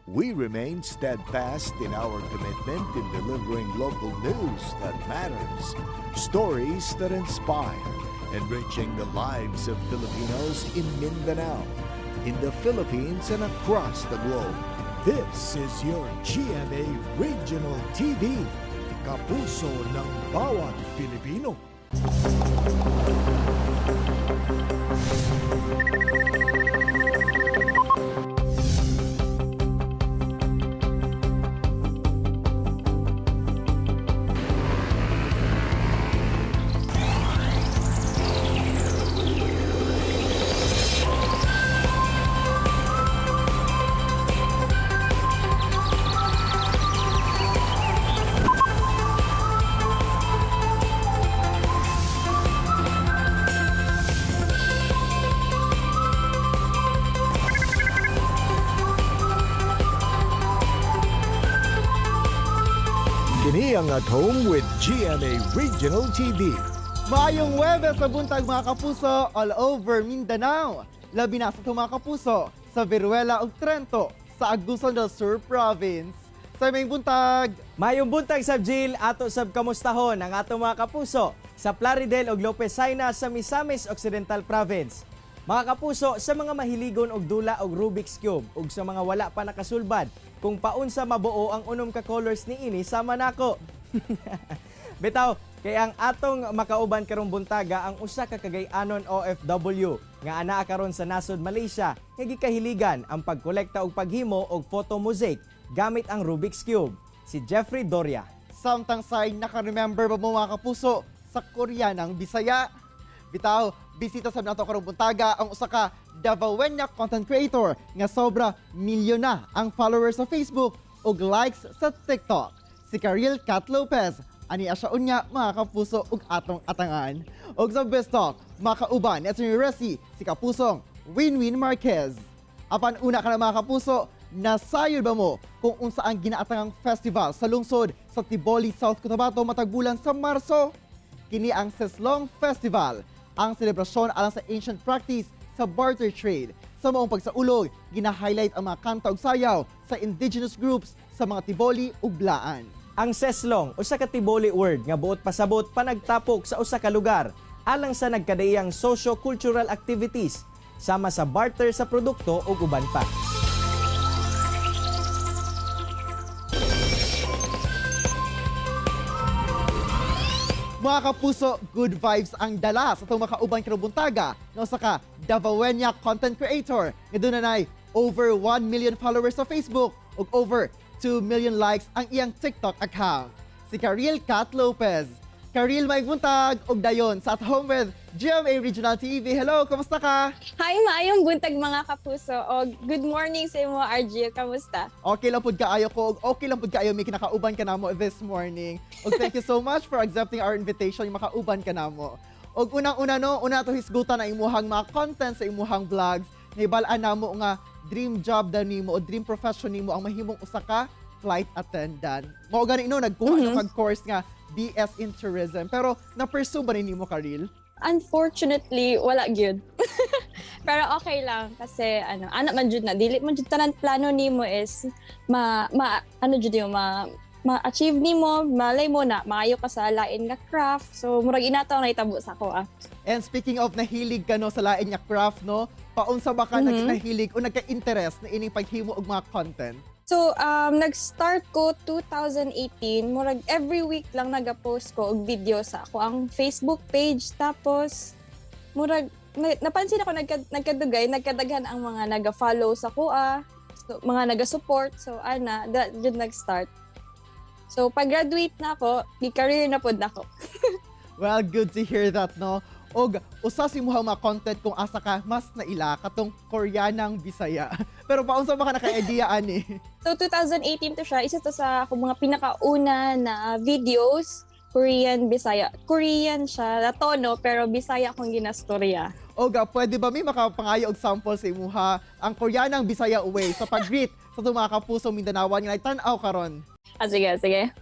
We remain steadfast in our commitment in delivering local news that matters, stories that inspire, enriching the lives of Filipinos in Mindanao, in the Philippines, and across the globe. This is your GMA Regional TV, kapuso ng bawat Pilipino. Kini ang At Home with GMA Regional TV. Maayong Huwebes sa buntag, mga kapuso, all over Mindanao. Labi na sa itong mga kapuso sa Veruela ug Trento sa Agusan del Sur Province. Sa may buntag. Mayong buntag sab, Jill, ato sab kamustahon ang ato mga kapuso sa Plaridel ug Lopez Saina sa Misamis Occidental Province. Mga kapuso, sa mga mahiligon og dula og Rubik's Cube ug sa mga wala pa nakasulbad kung paunsa mabuo ang unom ka colors niini, sama nako. Bitaw, kay ang atong makauban karong buntaga ang usa ka Cagay-anon OFW nga anaa karon sa nasod Malaysia nga gikahiligan ang pagkolekta ug paghimo og photo mosaic gamit ang Rubik's Cube. Si Jeffrey Doria. Samtang say, naka-remember ba mo, mga kapuso, sa Koreanang Bisaya? Bitaw, bisita sa nato karong buntaga ang usa ka Davaoena content creator nga sobra milyon na ang followers sa Facebook ug likes sa TikTok. Si Karil Kat Lopez. Ani siya unya, mga kapuso, ug atong atangan. Ug sa Best Talk, makauban ni Atty. Resi, si kapusong Winwyn Marquez. Apan una ka na, mga kapuso, nasayod ba mo kung unsa ang ginaatangang festival sa lungsod sa Tiboli, South Cotabato matag bulan sa Marso? Kini ang Seslong Festival, ang selebrasyon alang sa ancient practice sa barter trade. Sa maong pagsaulog, gina-highlight ang mga kanta ug sayaw sa indigenous groups sa mga Tiboli ug Blaan. Ang Seslong, usa ka Tiboli word nga buot pasabot panagtapok sa usa ka lugar alang sa nagkadaiyang socio-cultural activities sama sa barter sa produkto ug uban pa. Mga kapuso, good vibes ang dala sa itong makauban karong buntaga nga usa ka Davaoena content creator nga dunay over 1 million followers sa Facebook ug over 2 million likes ang iyang TikTok account. Si Karil Kat Lopez. Karil, may buntag ug dayon sa At Home with GMA Regional TV. Hello, kamusta ka? Hi, maayong buntag, mga kapuso. O good morning sa imo, RG. Kamusta? Okay lang pud kaayo ko ug okay lang pud kaayo may kinakauban ka namo this morning. Ug thank you so much for accepting our invitation yung makauban ka namo. Ug unang-una no, una to hisgutan ang imuhang mga content sa imuhang vlogs. Nahibal-an namo nga dream job daw nimo o dream profession nimo ang mahimong usa ka flight attendant. Mao gani no nagkuha mm kag course nga BS in Tourism. Pero na-pursue ba ni nimo, Karil? Unfortunately, wala gyud. Pero okay lang kasi ano, anak man jud na dili man jud tanan plano nimo is ma, ma ano jud yung ma ma-achieve nimo, malay mo na maayo ka sa lain nga craft. So murag inataw na itabo sa ako ah. And speaking of nahilig ka no sa lain nga craft no, paunsa ba ka nahilig o nagka-interest na ining paghimo og mga content? So, nag-start ko 2018, murag every week lang nag-post ko og video sa ako ang Facebook page. Tapos, murag, napansin ako nagkadugay, nagkadaghan ang mga naga-follow sa kuha, so, mga naga-support. So, ana, jud nag-start. So, pag-graduate na ako, di-career na pod nako. Well, good to hear that, no? Og usa sa imuhang mga content kung asa ka mas naila katong Koreanang Bisaya. Pero paunsa ba ka naka-idea ani? So, 2018 to siya. Isa to sa akong mga pinakauna na videos. Korean, Bisaya. Korean siya, na tono, pero Bisaya akong ginastorya. Og pwede ba may makapangayo og sample sa imuha ang Koreanang Bisaya way sa pag-greet sa itong mga kapusong Mindanaoan nga tan-aw karon? Ah, sige, sige.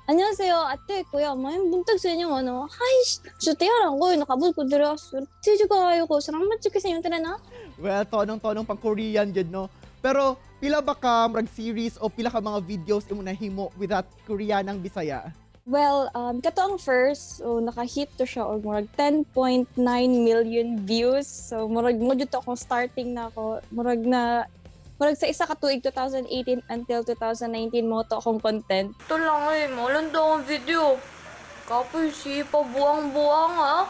안녕하세요. ate, kuya, may buntag sa inyo, ano. Hi, so tiyaran ko, nakabot ko dira. Swerte ko kayo ko. Salamat sa inyo tanan, ha? Well, tonong-tonong pang Korean jud no. Pero pila ba ka murag series o pila ka mga videos imo nahimo with that Koreanang Bisaya? Well, kato ang first, so naka-hit to siya og murag 10.9 million views. So murag mo jud to akong starting na ako. Murag na murag sa isa ka tuig, 2018 until 2019, mo to akong content. Ito lang eh, malan daw ang video. Kapoy si pabuang-buang ah.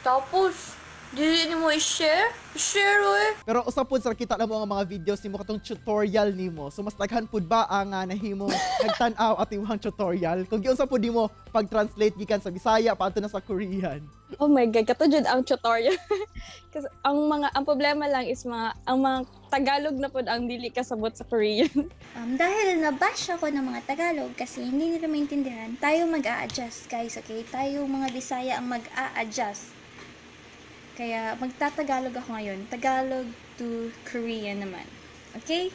Tapos, dili ni mo i-share? I-share eh. Pero usa pud sa kita na mo ang mga videos nimo katong tutorial nimo. So mas daghan pud ba ang nahimong nagtan-aw at imong tutorial? Kung giunsa pud nimo pag-translate gikan sa Bisaya paadto na sa Korean? Oh my God, kato jud ang tutorial. Kasi ang problema lang is mga ang mga Tagalog na pud ang dili kasabot sa Korean. Dahil nabash ako ng mga Tagalog kasi hindi nila maintindihan, tayo mag-a-adjust, guys, okay? Tayo mga Bisaya ang mag-a-adjust. Kaya magtatagalog ako ngayon. Tagalog to Korean naman. Okay?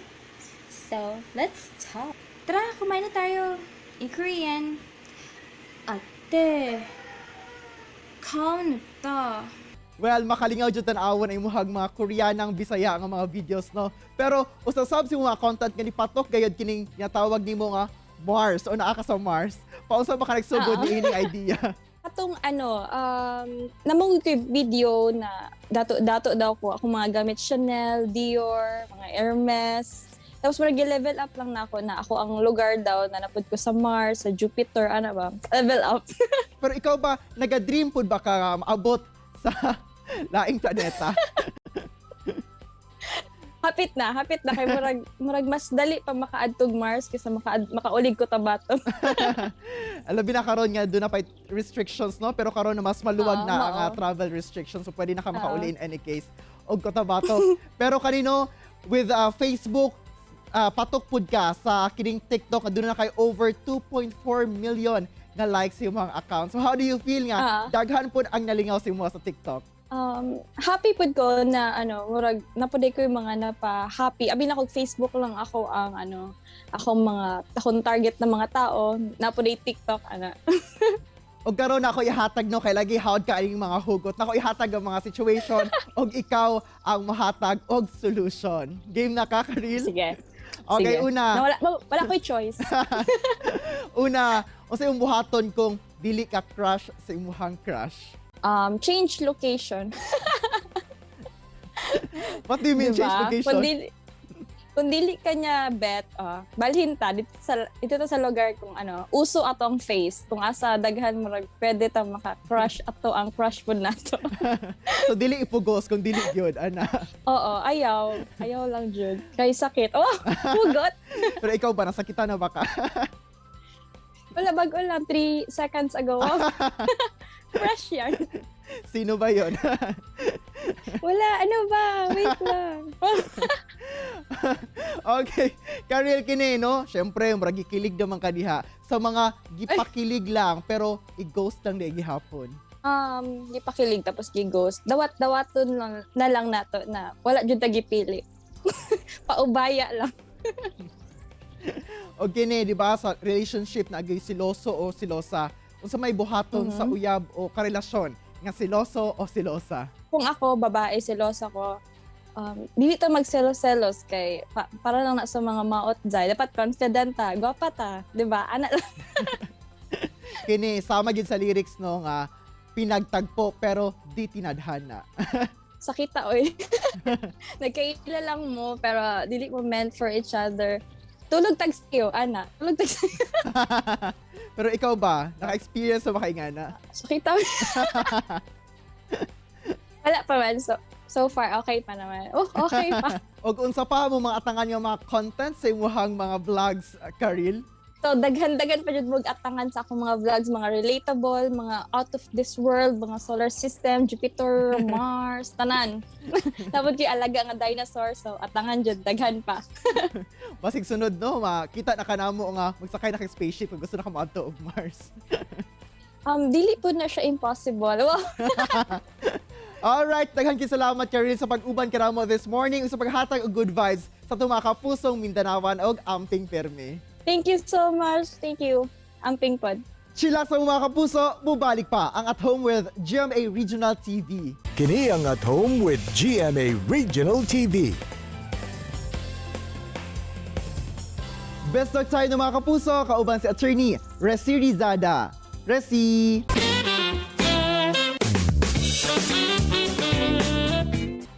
So, let's talk. Tara, kumain na tayo. In Korean, "Ate, kaon ta." Well, makalingaw jud tan-awon ang imuhang mga Koreanang Bisaya nga mga videos, no. Pero usa sab sa mga content nga nipatok gayud kining ginatawag nimo nga Mars o naa ka sa Mars. Paunsa ba ka nagsugod Oo. ni ining idea? Atong ano, namong ko yung video na dato-dato daw ko ako mga gamit Chanel, Dior, mga Hermes. Tapos murag level up lang na ako na ako ang lugar daw na napud ko sa Mars, sa Jupiter, ano ba? Level up. Pero ikaw ba, naga-dream pud ba ka maabot sa laing planeta? Hapit na, hapit na kay murag mas dali pa makaadtog Mars kaysa makaulig ko Cotabato. Labi na karon nga doon na pa restrictions, no, pero karon na mas maluwag na ang travel restrictions, so pwede na ka makauli in any case og Cotabato. Pero kanino with Facebook, patok pud ka sa kining TikTok nga doon na kay over 2.4 million na likes yung mga account. So how do you feel nga daghan pud ang nalingaw sa imo sa TikTok? Happy pud ko na ano, murag napuday ko yung mga napa happy. Abi na kog Facebook lang ako ang ano, akong mga akong target na mga tao, napuday TikTok ana. Og karon ako ihatag, no, kay lagi hawd ka ining mga hugot. Nako ihatag ang mga situation og ikaw ang mahatag og solution. Game na ka, Karil? Sige. Okay, Sige. una. Na, wala ko'y choice. Una, unsa imong buhaton kung dili ka crush sa imuhang crush? Change location. What do you mean, Diba? change location? Kung dili ka niya bet, balhin ta dito ta sa lugar kung ano, uso atong face, kung asa daghan murag pwede ta maka-crush ato ang crush pud nato. So dili ipugos kung dili gyud ana. Oo, ayaw. Ayaw lang jud. Kay sakit. Oh, hugot. Pero ikaw ba, nasakitan na ba ka? Wala, bago lang 3 seconds ago. Fresh yan. Sino ba 'yon? Wala, ano ba? Wait lang. Okay. Karil, kini, no? Syempre, murag gikilig naman ka diha sa mga gipakilig lang pero i-ghost lang di gihapon. Gipakilig tapos gi-ghost. Dawat-dawaton lang na lang nato na wala jud ta gipili. Paubaya lang. O kini, di ba, sa relationship na agay siloso o silosa, unsa may buhaton sa uyab o karelasyon nga siloso o silosa? Kung ako, babae, selosa ko, dili ta magselos-selos kay para lang na sa mga maot jay. Dapat confident ta, gwapa ta, di ba? Ana lang. Kini sama gid sa lyrics, no, nga pinagtagpo pero di tinadhana. Sakita oy. Nagkaila lang mo pero dili mo meant for each other. Tulog tag sayo, ana. Tulog tag sayo. Pero ikaw ba, naka-experience sa ba kay nga na? Sakita. Wala pa man. So far, okay pa naman. Oh, okay pa. Og unsa pa mo mga atangan nga mga content sa imuhang mga vlogs, Karil? So, daghan-daghan pa jud mog atangan sa akong mga vlogs, mga relatable, mga out of this world, mga solar system, Jupiter, Mars, tanan. Tapos kay alaga nga dinosaur, so atangan jud daghan pa. Basig sunod, no, makita na kanamo nga magsakay na kag spaceship kung gusto na ka moadto og Mars. Dili po na siya impossible. Wow. Alright, daghan kay salamat, Karil, sa pag-uban kanamo this morning ug sa paghatag og good vibes sa atong mga kapusong Mindanawan og amping permi. Thank you so much. Thank you. Amping pod. Chillax sa mga kapuso, mubalik pa ang At Home with GMA Regional TV. Kini ang At Home with GMA Regional TV. Best talk tayo ng mga kapuso, kauban si Attorney Resi Rizada. Resi!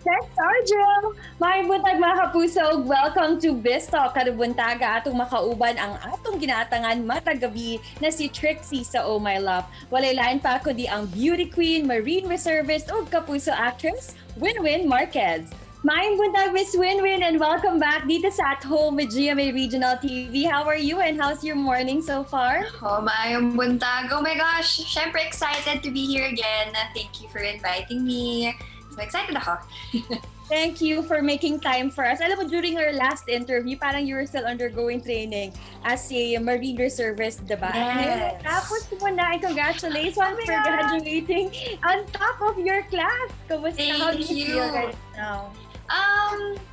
Thanks, Arjel! Maayong buntag mga kapuso ug welcome to Biztalk. Karong buntaga atong makauban ang atong ginaatangan matag gabi na si Trixie sa Oh My Love. Walay lain pa kundi ang beauty queen, marine reservist ug kapuso actress Winwyn Marquez. Maayong buntag, Miss Winwyn, and welcome back dito sa At Home with GMA Regional TV. How are you and how's your morning so far? Oh, maayong buntag. Oh my gosh! Syempre excited to be here again. Thank you for inviting me. So excited ako. Thank you for making time for us. Alam mo, during our last interview, parang you were still undergoing training as a Marine Reservist, diba? Yes. Ngayon, tapos mo na. And congratulations Oh my for God. graduating on top of your class. Kumusta? Thank How do you you. feel right now?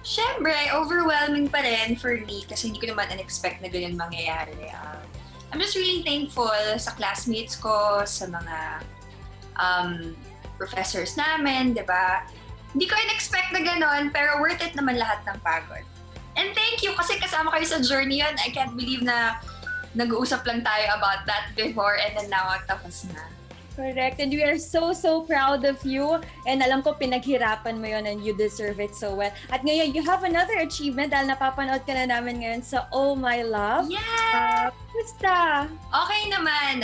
Syempre, overwhelming pa rin for me kasi hindi ko naman unexpect na ganyan mangyayari. I'm just really thankful sa classmates ko, sa mga professors namin, di ba? Hindi ko in-expect na ganon, pero worth it naman lahat ng pagod. And thank you kasi kasama kayo sa journey yun. I can't believe na nag-uusap lang tayo about that before and then now tapos na. Correct. And we are so, so proud of you. And alam ko, pinaghirapan mo yon and you deserve it so well. At ngayon, you have another achievement dahil napapanood ka na namin ngayon sa Oh My Love. Yeah! Kumusta? Okay naman.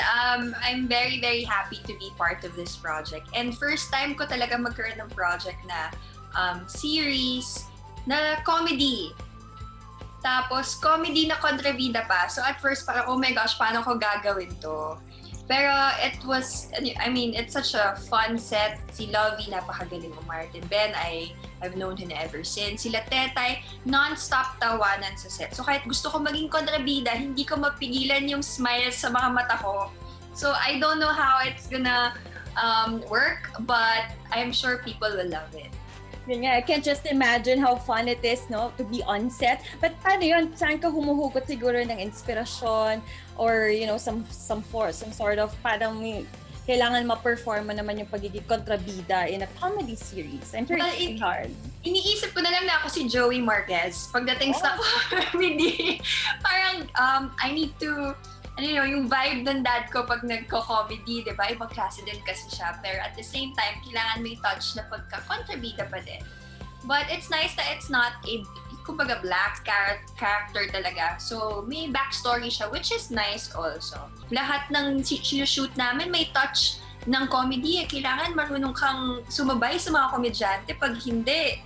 I'm very, very happy to be part of this project. And first time ko talaga magkaroon ng project na series na comedy. Tapos, comedy na kontrabida pa. So, at first, parang, oh my gosh, paano ko gagawin to? Pero it was, I mean, it's such a fun set. Si Lovi, napakagaling umarte. Ben, I've known him ever since. Sila Tetay, non-stop tawanan sa set. So kahit gusto ko maging kontrabida, hindi ko mapigilan yung smile sa mga mata ko. So I don't know how it's gonna work, but I'm sure people will love it. Yun nga, I can't just imagine how fun it is, no, to be on set. But paano yun? Saan ka humuhugot siguro ng inspirasyon or, some sort of parang may, kailangan ma-perform mo naman yung pagiging kontrabida in a comedy series. I'm sure Well, it's hard. Iniisip ko na lang na ako si Joey Marquez. Pagdating sa comedy, parang I need to, ano yun, yung vibe ng dad ko pag nagko-comedy, di ba? Ibang klase din kasi siya. Pero at the same time, kailangan may touch na pagka-kontrabida pa din. But it's nice that it's not a, kumbaga, black character talaga. So, may backstory siya, which is nice also. Lahat ng sinushoot namin may touch ng comedy. Eh. Kailangan marunong kang sumabay sa mga komedyante. Pag hindi,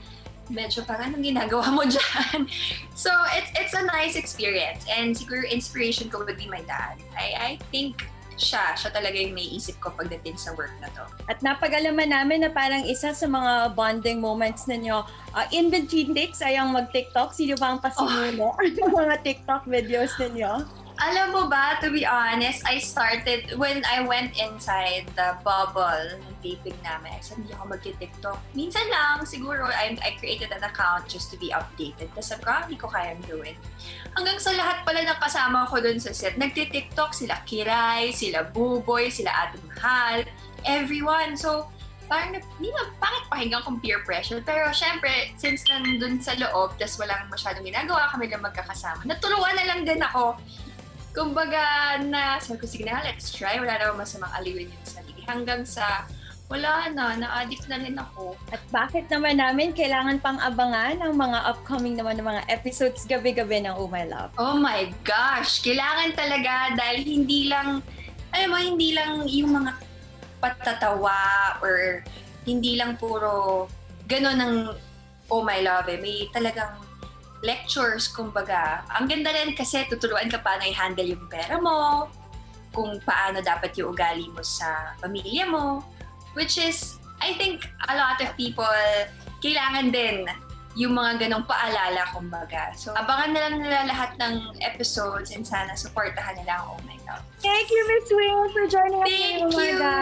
medyo parang anong ginagawa mo dyan? So, it's a nice experience. And siguro inspiration ko would be my dad. I think siya talaga yung may isip ko pagdating sa work na to. At napag-alaman namin na parang isa sa mga bonding moments ninyo in between takes ay ang mag-TikTok. Sino ba ang pasimulo ng mga TikTok videos ninyo? Alam mo ba, to be honest, I started, when I went inside the bubble ng taping namin, I said, hindi ako mag-TikTok. Minsan lang, siguro, I created an account just to be updated. Tapos sabi ko, hindi ko kayang gawin. Hanggang sa lahat pala ng kasama ko dun sa set, nagti-TikTok sila Kiray, sila Buboy, sila Ate Mahal, everyone. So, parang, hindi na, pangit pakinggan kung peer pressure. Pero syempre, since nandun sa loob, tas walang masyadong ginagawa, kami lang magkakasama. Naturuan na lang din ako. Kumbaga na, sabi ko, sige na, let's try. Wala namang masamang aliwin yung sarili. Hanggang sa, wala na, na-addict na rin ako. At bakit naman namin kailangan pang abangan ang mga upcoming naman ng mga episodes gabi-gabi ng Oh My Love? Oh my gosh! Kailangan talaga dahil hindi lang, alam mo, hindi lang yung mga patatawa or hindi lang puro gano'n ang Oh My Love eh. May talagang lectures, kumbaga. Ang ganda rin kasi tuturuan ka paano i-handle yung pera mo, kung paano dapat yung ugali mo sa pamilya mo, which is, I think, a lot of people kailangan din yung mga ganong paalala, kumbaga. So, abangan na lang nila lahat ng episodes and sana supportahan nila ang Oh My Love. Thank you, Miss Wing, for joining us Thank ngayong you! umaga.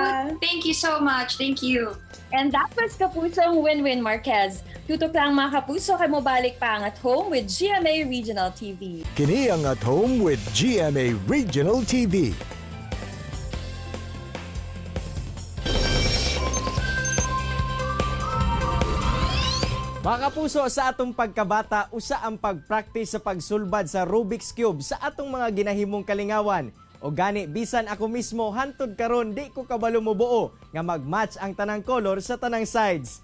Thank you so much. Thank you. And that was Kapusong Winwyn Marquez. Tutok lang mga kapuso kay mobalik pa ang At Home with GMA Regional TV. Kini ang At Home with GMA Regional TV. Mga kapuso, sa atong pagkabata, usa ang pag-practice sa pagsulbad sa Rubik's Cube sa atong mga ginahimong kalingawan. O gani, bisan ako mismo, hantod karon di ko kabalo mo buo nga mag-match ang tanang color sa tanang sides.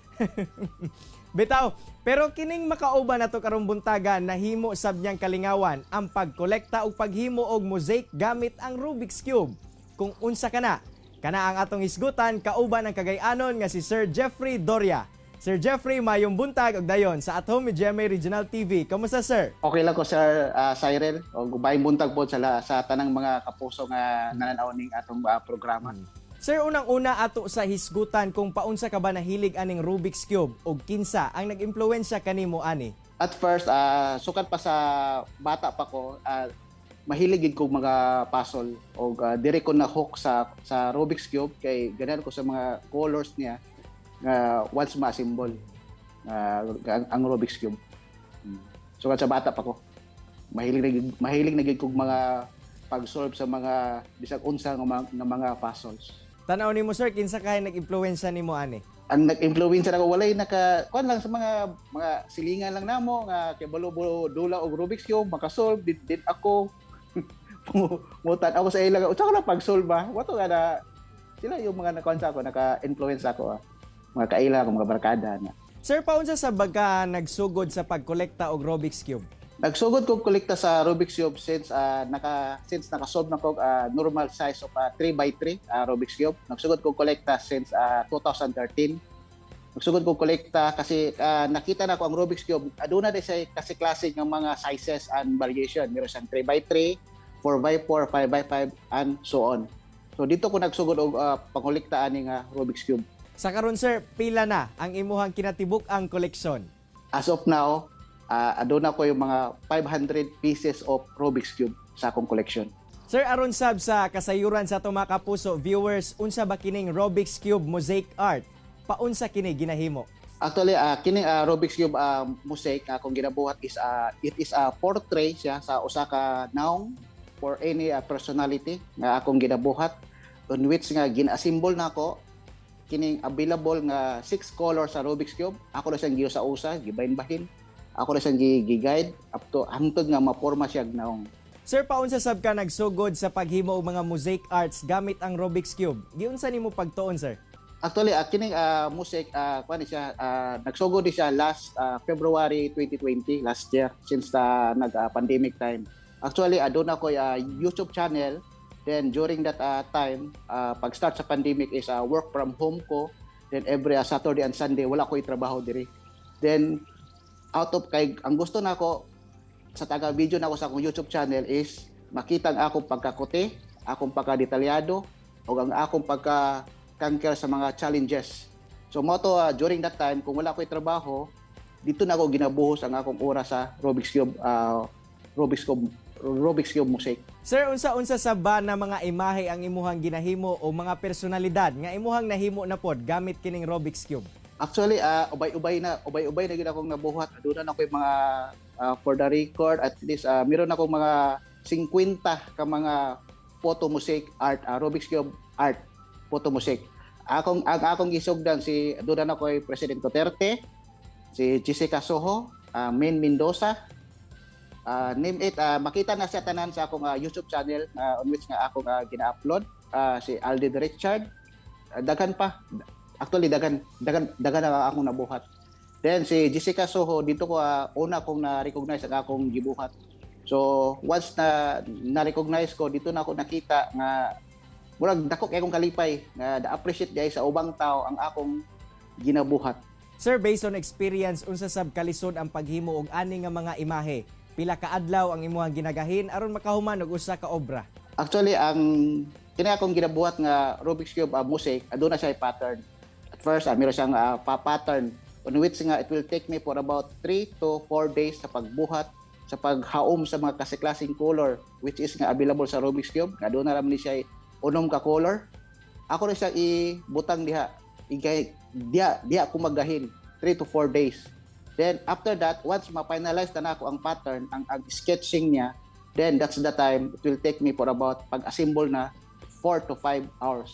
Bitaw, pero kining makauban nato karong buntaga, nahimo sab niyang kalingawan ang pagkolekta ug paghimo og mosaic gamit ang Rubik's Cube. Kung unsa kana, kana ang atong hisgutan kauban ang Cagayanon nga si Sir Jeffrey Doria. Sir Jeffrey, mayong buntag og dayon sa At Home with GMA Regional TV. Kamusta, sir? Okay lang ko, Sir Cyril. O maayong buntag po sa tanang mga kapuso nga nananaw ning atong programa. Sir, unang-una, ato sa hisgutan kung paunsa ka ba nahilig aning Rubik's Cube ug kinsa ang nag-impluwensya kanimo ani? At first, sukad pa sa bata pa ko, mahilig gid kog mga puzzle og diri ko na hook sa Rubik's Cube kay ganahan ko sa mga colors niya nga once ma-assemble ang Rubik's Cube. Sukad sa bata pa ko, mahilig na gid kog mga pag-solve sa mga bisag unsa nga mga puzzles. Tanaw nimo, sir, kinsa kay nag-impluwensya nimo ani? Ang nag-influence nako, walay naka kuan lang, sa mga silingan lang namo nga kay balo dula og Rubik's Cube, makasolve din ako. Mutan ako sa ila, unsa ko na pag-solve ba wato nga na sila yung mga nakuan sa ako, naka-influence ako, mga kaila ako, mga barkada na. Sir, paunsa sa baga nagsugod sa pagkolekta og Rubik's Cube? Nagsugod ko kolekta sa Rubik's Cube since naka-solve na ko normal size of 3x3 Rubik's Cube. Nagsugod ko kolekta since 2013. Nagsugod ko kolekta kasi nakita na ko ang Rubik's Cube. Aduna di siya kasi klase ng mga sizes and variation. Meron siyang 3x3, 4x4, 5x5 and so on. So dito ko nagsugod og pangkolekta ani nga Rubik's Cube. Sa karon, sir, pila na ang imuhang kinatibuk-ang koleksyon? As of now, aduna ko yung mga 500 pieces of Rubik's Cube sa akong collection. Sir, aron sab sa kasayuran sa atong mga kapuso viewers, unsa ba kining Rubik's Cube mosaic art? Paunsa kini ginahimo? Actually, kining Rubik's Cube mosaic akong ginabuhat is it is a portrait siya sa usa ka naong for any personality nga akong ginabuhat, on which nga gina-assemble nako kining available nga six colors sa Rubik's Cube. Ako na siyang giusa-usa, gibahin-bahin. Ako na siyang gi-guide up to hangtod nga maporma siya og naong. Sir, paunsa sab ka nagsugod sa paghimo og mga mosaic arts gamit ang Rubik's Cube? Giunsa nimo pagtuon, sir? Actually, kining mosaic, kuan ni siya, nagsugod ni siya last February 2020, last year, since the nag-pandemic time. Actually, aduna ko YouTube channel. Then during that time, pag-start sa pandemic is work from home ko. Then every Saturday and Sunday wala ko trabaho diri. Then out of kay ang gusto nako sa taga video nako sa akong YouTube channel is makita ang akong pagkakote, akong pagkadetalyado, ug ang akong pagka conquer sa mga challenges. So mo to, during that time kung wala ko'y trabaho, dito na ako ginabuhos ang akong oras sa Rubik's Cube mosaic. Sir, unsa-unsa sa ba na mga imahe ang imuhang ginahimo o mga personalidad nga imuhang nahimo na pod gamit kining Rubik's Cube? Actually, ubay-ubay na, ubay-ubay na gid akong nabuhat. Aduna na ko yung mga for the record, at least meron akong mga 50 ka mga photo mosaic art, Rubik's Cube art photo mosaic. Ang akong gisugdan si aduna na ko'y President Duterte, si Jessica Soho, Maine Mendoza, name it, makita na siya tanan sa akong YouTube channel on which nga akong gina-upload, si Alden Richard, daghan pa. Actually, daghan daghan daghan na akong nabuhat. Then si Jessica Soho, dito ko una kong na-recognize ang akong gibuhat. So once na na-recognize ko, dito na ako nakita nga murag dako kay akong kalipay nga na-appreciate diay sa ubang tao ang akong ginabuhat. Sir, based on experience, unsa sab kalisod ang paghimo og ani nga mga imahe? Pila ka adlaw ang imuhang ginagahin aron makahuman og usa ka obra? Actually, ang kini akong ginabuhat nga Rubik's Cube mosaic, aduna siya pattern. At first, meron siyang pattern on which nga it will take me for about 3 to 4 days sa pagbuhat, sa paghaom sa mga kasiklasing color which is nga available sa Rubik's Cube. Nga aduna ra man ni siya unom ka color. Ako na siya ibutang diha. Igay diha diha ko magahin 3 to 4 days. Then after that, once ma-finalize na nako ang pattern, ang sketching niya, then that's the time it will take me for about pag-assemble na 4 to 5 hours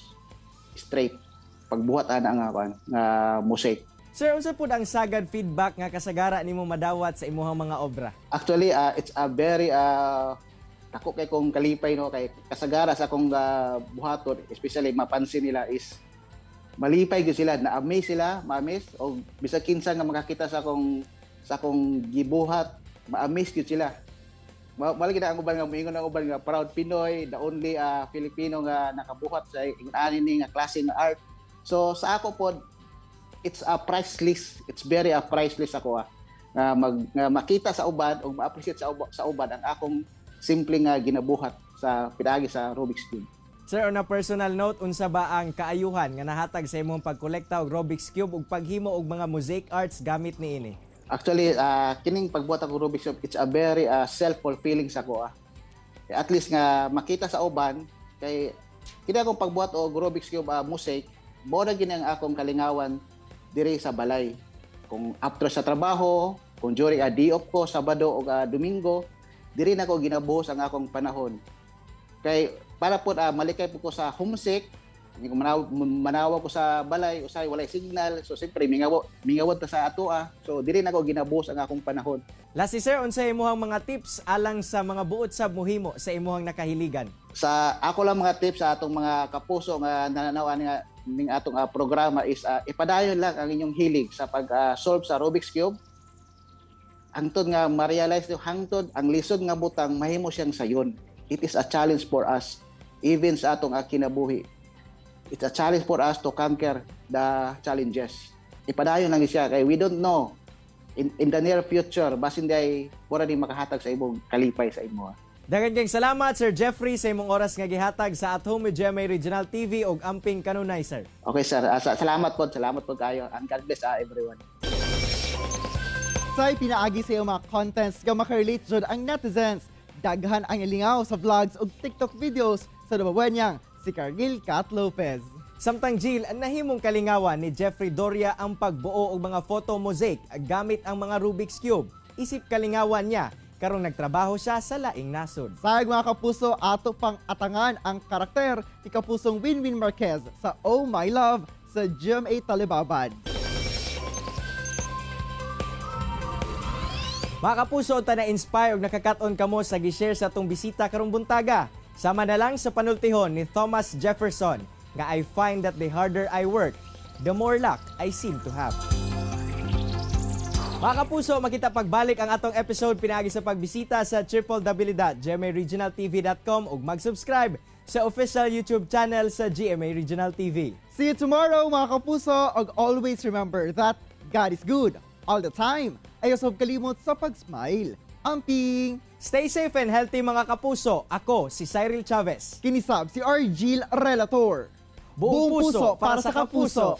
straight pagbuhat ana nga kuan nga mosaic. Sir, unsa pud ang sagad feedback nga kasagara nimo madawat sa imuhang mga obra? Actually, it's a very dako kay kong kalipay, no, kay kasagara sa akong buhaton, especially mapansin nila is malipay gyud sila, na-amaze sila, ma-amaze o bisag kinsa nga makakita sa akong gibuhat, ma-amaze gyud sila. Mao na ang uban nga moingon, ang uban nga proud Pinoy, the only Filipino nga nakabuhat sa ingon ani ni nga klase nga art. So sa ako pod, it's a priceless, it's very a priceless ako nga makita sa uban o ma-appreciate sa uban ang akong simple nga ginabuhat sa pinaagi sa Rubik's Cube. Sir, on a personal note, unsa ba ang kaayuhan nga nahatag sa imong pagkolekta og Rubik's Cube ug paghimo og mga mosaic arts gamit niini? Actually, kining pagbuhat ako Rubik's Cube, it's a very self-fulfilling sa ko. At least nga makita sa uban kay kini akong pagbuhat og Rubik's Cube mosaic, mao na gini ang akong kalingawan diri sa balay. Kung after sa trabaho, kung during a day off ko, Sabado o Domingo, diri na ko ginabuhos ang akong panahon. Kay para po malikay po ko sa homesick, hindi ko manawa ko sa balay, usay walay signal, so siyempre mingawo, mingawon ta sa atoa. So diri na ko ginabuhos ang akong panahon. Lastly, sir, unsa imuhang mga tips alang sa mga buot sab muhimo sa imuhang nakahiligan? Sa ako lang mga tips sa atong mga kapuso nga nananaw ani nga ning atong programa is ipadayon lang ang inyong hilig sa pag solve sa Rubik's Cube. Hangtod nga ma-realize niyo, hangtod ang lisod nga butang mahimo siyang sayon. It is a challenge for us even sa atong kinabuhi. It's a challenge for us to conquer the challenges. Ipadayon lang siya kay we don't know in the near future basin day mura ni makahatag sa imong kalipay sa imo. Daghan kayong salamat, Sir Jeffrey, sa imong oras nga gihatag sa At Home with GMA Regional TV ug amping kanunay, sir. Okay, sir. Salamat po kayo and God bless everyone. Say pinaagi sa iyang mga contents nga makarelate jud ang netizens. Daghan ang ilingaw sa vlogs ug TikTok videos sa Davaoeñang si Carlil Cat Lopez. Samtang Jill, nahimong kalingawan ni Jeffrey Doria ang pagbuo og mga photo mosaic gamit ang mga Rubik's Cube. Isip kalingawan niya, karong nagtrabaho siya sa laing nasod. Sayag, mga kapuso, ato pang atangan ang karakter ni Kapusong Winwyn Marquez sa Oh My Love sa GMA Telebabad. Mga kapuso, unta na-inspire og nakakat-on kamo sa gi-share sa atong bisita karong buntaga. Sama na lang sa panultihon ni Thomas Jefferson nga "I find that the harder I work, the more luck I seem to have." Mga kapuso, makita pagbalik ang atong episode pinaagi sa pagbisita sa www.gmaregionaltv.com ug mag-subscribe sa official YouTube channel sa GMA Regional TV. See you tomorrow, mga kapuso, ug always remember that God is good all the time. Ayaw sab kalimot sa pag-smile. Amping! Stay safe and healthy, mga kapuso. Ako si Cyril Chavez. Kini sab si Argil Relator. Buong puso para sa kapuso.